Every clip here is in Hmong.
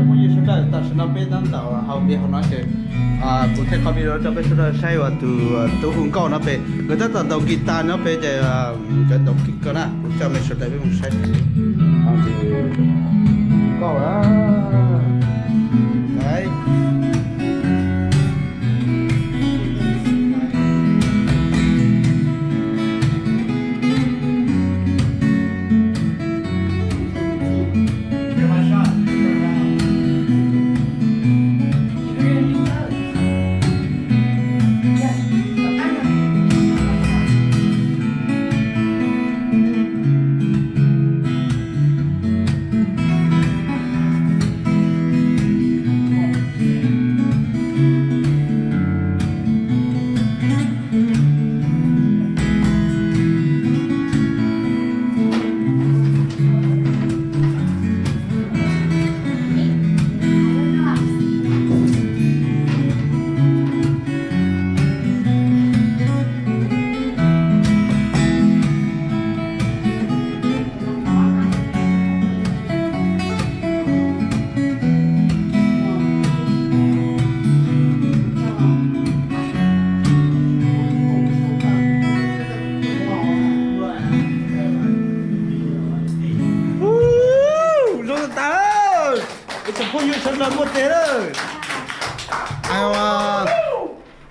Phooj ywg sawv daws, tam sim no peb tab tom haus npias hauv no ces kuv thaij qhov video rau peb sawv daws saib uas tus tub hu nkauj no pem nkawd tab tom ntaus guitar no pem ces nkawd ntaus kawg na, kuv coj mej sawv daws peb mus saib. Nkauj a. Zoo tas, ib tsoom phooj ywg sawv daws muaj tes lawm.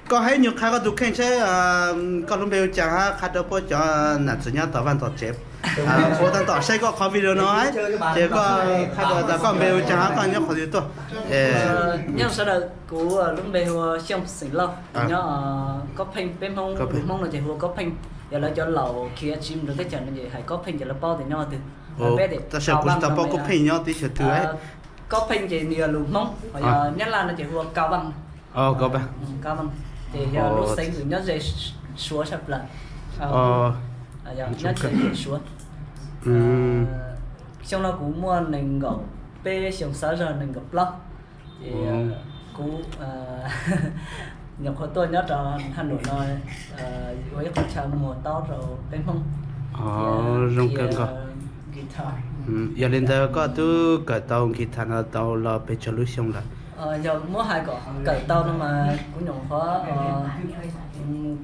Koj hais nyuag qha koj tus kheej seb koj lub npe hu cas hab qha rau puab cov nam txiv nyob tom vaj tom tsev, puab tab tom saib koj qhov video no, ces koj qha tas koj npe hu cas hab koj nyob qhov twg tuaj. Nyob sawv daws, kuv lub npe hu ua Xyooj Xeem Lauj, nyob Kob Pheej, peb Hmoob, Hmoob no ces hu ua Kob Pheej, yog lawv cov laus khiav tsiv mus rau teb chaws no ces hais Kob Pheej ces lawv paub tias nyob twg. Tab sis kuv tsis tau paub Kob Pheej nyob teb chaws twg. Kob Pheej ces nws yog lus Hmoob, ho yog Nyab Laj no ces hu ua Kab Vaj. Kab Vaj ces yog lub xeev nyob ze Suav tshaj plaws, nyob ze Suav. Xyoo no kuv muaj nees nkaum peb xyoo, xav zog nees nkaum plaub. Ces kuv nyuam qhuav tuaj nyob rau Has Nuam no ua ib qho chaw muag taub rau peb Hmoob. Zoo kawg nkaus. Yog li ntawd koj twb kawm tau guitar no tau los pes tsawg lub xyoo lawm? Yog muab hais kom kawm tau no mas kuv nyuam qhuav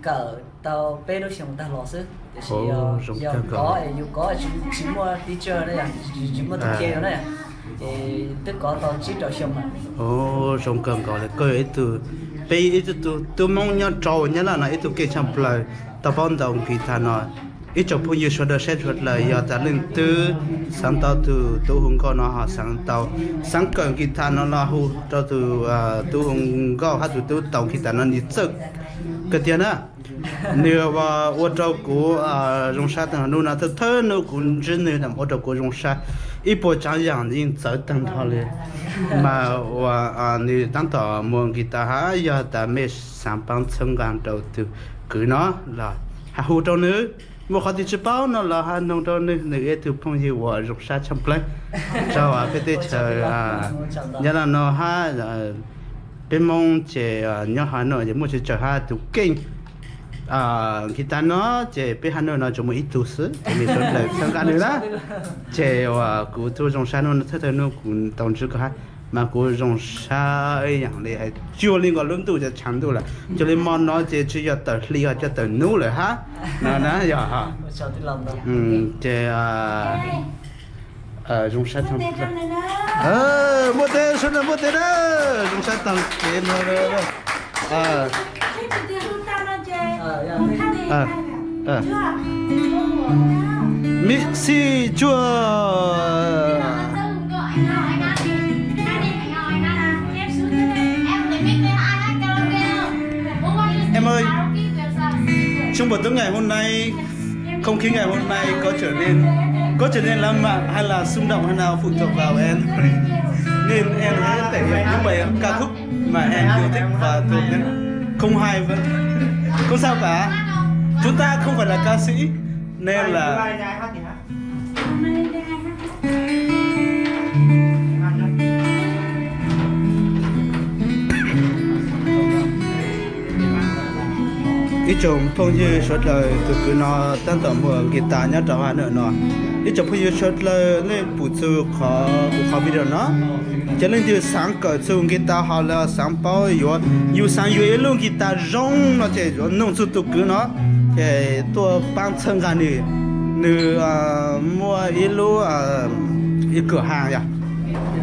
kawm tau peb lub xyoo tag los xwb, tiam sis yog kov es yus kov tsis muaj teacher na, tsis muaj tus qhia yus na, ces twb kov tau tsib rau xyoo lawm. Zoo kawg nkaus li, koj yog ib tug, peb ib tug tub Hmoob nyob rau Nyab Laj no ib tug keej tshaj plaws tau paub ntaus guitar no. Ib tsoom phooj ywg sawv daws saib sawv daws, yog tas leej twg xav tau tus tub hu nkauj no ho xav tau, xav kawm guitar no los hu rau tus tub hu nkauj hab tus tub ntaus guitar no nws txawj kawg tiag na. Nws ua rau kuv zoo sab tag, hnub no thawj thawj hnub kuv ntsib nws ua rau kuv zoo sab, ib puas tsaav yaam yeej txawv tag nrho li. Mas ua nws tab tom muag guitar hab, yog tas mej xav paab txhawb nqa rau tus kwv no los hab hu rau nws, muaj qhov twg tsis paub no los hab noog rau nws. Nws ib tug phooj ywg uas zoo sab tshaj plawg rau peb teb chaws Nyab Laj no hab peb Moob ces nyob Has Nuam ces muaj tsis tsawg hab tus keej guitar no ces peb Has Nuam no tsuas muaj ib tug xwb, ces mej sawv daws txhawb nqa nws na. Ces uas kuv tub zoo sab hnub no thawj thawj hnub kuv tau ntsib koj hab, mas kuv zoo sab ib yaam li hais cuag li nkaus lub ntuj ces tshav ntuj lawm, cuag li mo no ces tsis yog tawm hli ho coj tawm nub lawm hab no na yog. Ces zoo sab, muaj tes sawv daws, muaj tes na, zoo sab taag kev no. Mib xij tsuag. Em ơi, trong buổi tối ngày hôm nay, không khí ngày hôm nay có trở nên, có trở nên lãng mạn hay là sung động hay nào phụ thuộc vào em. Nên em hãy thể hiện những bài ca khúc mà em yêu thích và thuộc những không hay vẫn không sao cả. Chúng ta không phải là ca sĩ nên là Ib tsoom phooj ywg sawv daws, tus kwv no tab tom muag guitar nyob rau Has Nuam no. Ib tsoom phooj ywg sawv dlawg, nej pum txug qhov kuv qhov video no, ces leej twg xaav kawm txug guitar hov los xaav paub yuav, yus xaav yuav ib lub guitar zoo no ces yuav noog txug tug kwv no, ces tuaj paab txhawb nqaa nwg. Nwg muaj ib lub, ib kwm haas yog,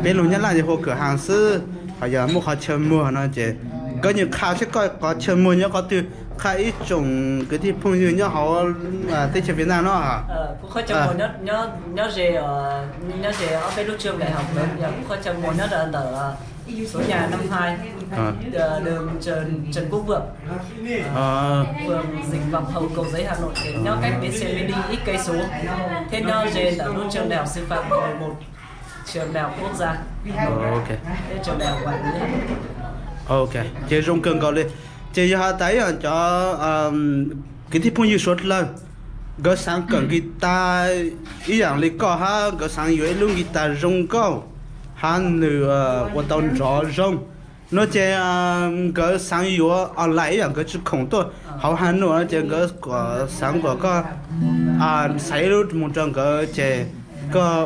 peb lug Nyab Laj yog hu kwm haas xwb, ho yog muaj qhov chaw muag no ces koj nyeem qha seb koj qhov chaw muag nyob qhov twg, qha ib tsoom kwv tij phooj ywg nyob hauv teb chaws Vietnam no. Nyob ze, nyob ze ob peb lub trường đại học, kuv qhov chaw muag nyob rau ntawm số nhà năm hai, đường Trần, Trần Quốc Vượng, phường Dịch Vọng, Hậu Cầu Giấy, Hà Nội, ces nyob cách bến xe Mỹ Đình ít cây số, thiab nyob ze ntawm lub trường đại học sư phạm mười một, trường đại học quốc gia, trường đại học ngoại ngữ Hà Nội. Ok, ces zoo kawg nkaus li. Ces yog has tas ib yaam cov kwv tij phooj ywg suav dlawg, nkawd xaav kawm guitar ib yaam li koj hab, nkawd xaav yuav ib lub guitar zoo nkauj hab nwg ua tau nrov zoo no ces nkawd xaav yuav online ib yaam, nkawd tsi khoom tuaj hauv Hà Nội no ces nkawd xaav kom koj xaiv ib lub moog rau nkawd ces koj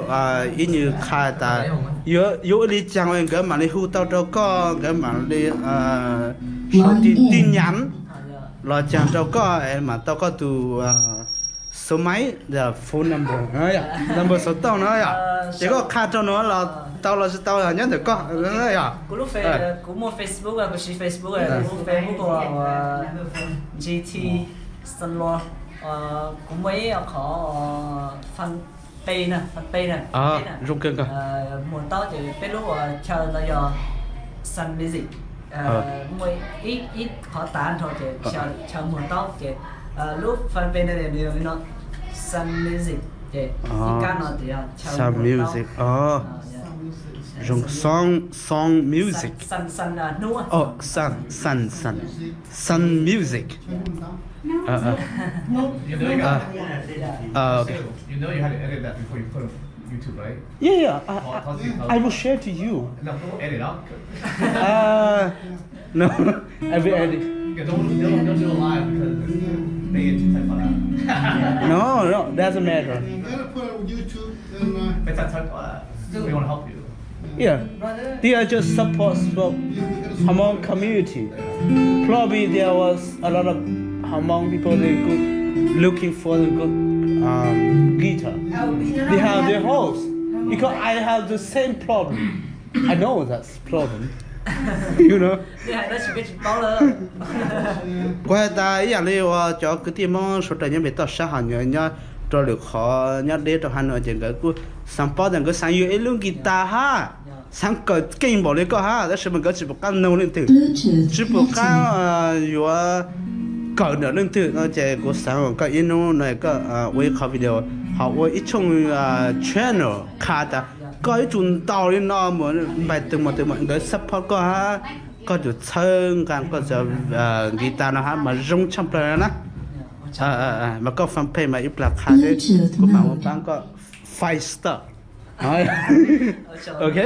ib nyuag qha tas yuav ua li caag nkawd maam li hu tau rau koj, nkawd maam li sau tin nhắn los caag rau koj, maam tau koj tug số máy, phone number, number số tau no yog, ces koj qha rau no los tau los tsi tau yog nyob ntawm koj yog. Kuv muaj Facebook, kuv siv Facebook, kuv Facebook ua G T Sun Lord, kuv muaj ib qhov fanpage na, fanpage na, zoo kawg nkaus. Muag taub ces peb lub chaw no yog Sun Music, muaj ib qhov tav nrho ces chaw muag taub ces lub fanpage no li no, Sun Music, ces ib kab no ces yog chaw Sun Music, zoo, Song, Song Music, Sun, Sun, Sun, Sun Music. You know you had to edit that before you put on YouTube, right? Yeah, yeah. I, I, I will share to you. No, we'll edit out. Uh, no, I will edit. Yeah, don't, don't, don't do it live because they get too typed out. No, no, doesn't matter. You gotta put it on YouTube and, uh, we want to help you. Yeah, they are just support for Hmong community. Probably there was a lot of Hmong people they go looking for the good um, guitar. They have their house because I have the same problem. I know that's problem. You know. Kuv has tas ib yaam li uas cov kwv tij Moob suav dlawg nyob pem toj sab hov nyob rau lwm qhov nyob deb rau Hà Nội ces nkawd kuj xaav paub tas nkawd xaav yuav ib lub guitar hab, xaav kawm keej npaum li koj hab, tab sis mas nkawd tsis pum qab noog leej twg, tsis pum qab yuav kawm ntawm leej twg no ces kuv xaav kom koj ib hnub no koj ua ib qho video, ho ua ib tshooj channel qha tas koj ib txuj ntaus li no mus npaim twg mus twg mas nkawd support koj hab, koj tus txhawb nqa koj cov guitar no hab mas zoo tshaj plawg na. Mas koj fanpage mas ib plag qha seb kuv mam ua paab koj five star. Ok,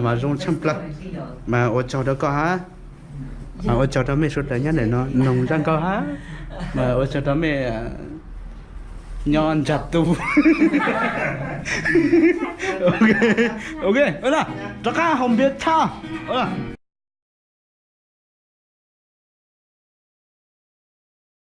mas zoo tshaj plawg, mas ua tsaug rau koj hab, mas ua tsaug rau mej suav dlawg nyob ntawm no noog zaj nkauj hab, mas ua tsaug rau mej nyob ntsa tu. Ok, rov qab haus npias tshaj.